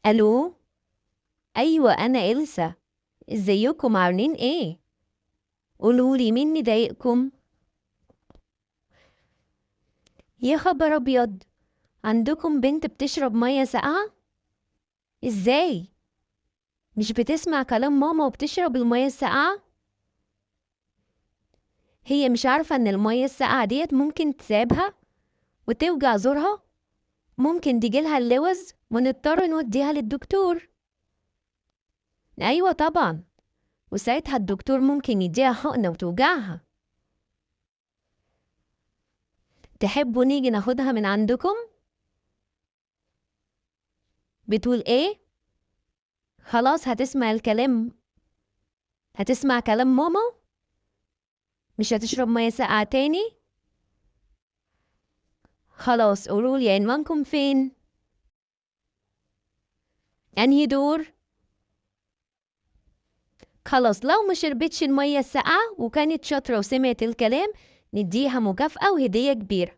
ألو، أيوة أنا إلسا. إزيكم عاملين إيه؟ قولولي مين مضايقكم؟ يا خبر أبيض، عندكم بنت بتشرب مية ساقعة؟ إزاي؟ مش بتسمع كلام ماما وبتشرب المية الساقعة؟ هي مش عارفة إن المية الساقعة ديت ممكن تسابها وتوجع زورها، ممكن تجيلها اللوز ونضطر نوديها للدكتور. أيوة طبعا، وساعتها الدكتور ممكن يديها حقنة وتوجعها. تحبوا نيجي ناخدها من عندكم؟ بتقول ايه؟ خلاص هتسمع الكلام، هتسمع كلام ماما، مش هتشرب مية ساقعة تاني. خلاص قولولي عنوانكم فين؟ انهي دور؟ خلاص لو ما شربتش المية الساقعة وكانت شاطرة وسمعت الكلام نديها مكافأة وهدية كبيرة.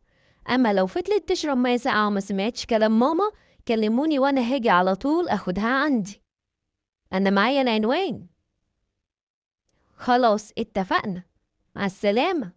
أما لو فضلت تشرب مية ساقعة وما سمعتش كلام ماما كلموني وأنا هاجي على طول أخدها عندي، أنا معايا العنوان. خلاص اتفقنا، مع السلامة.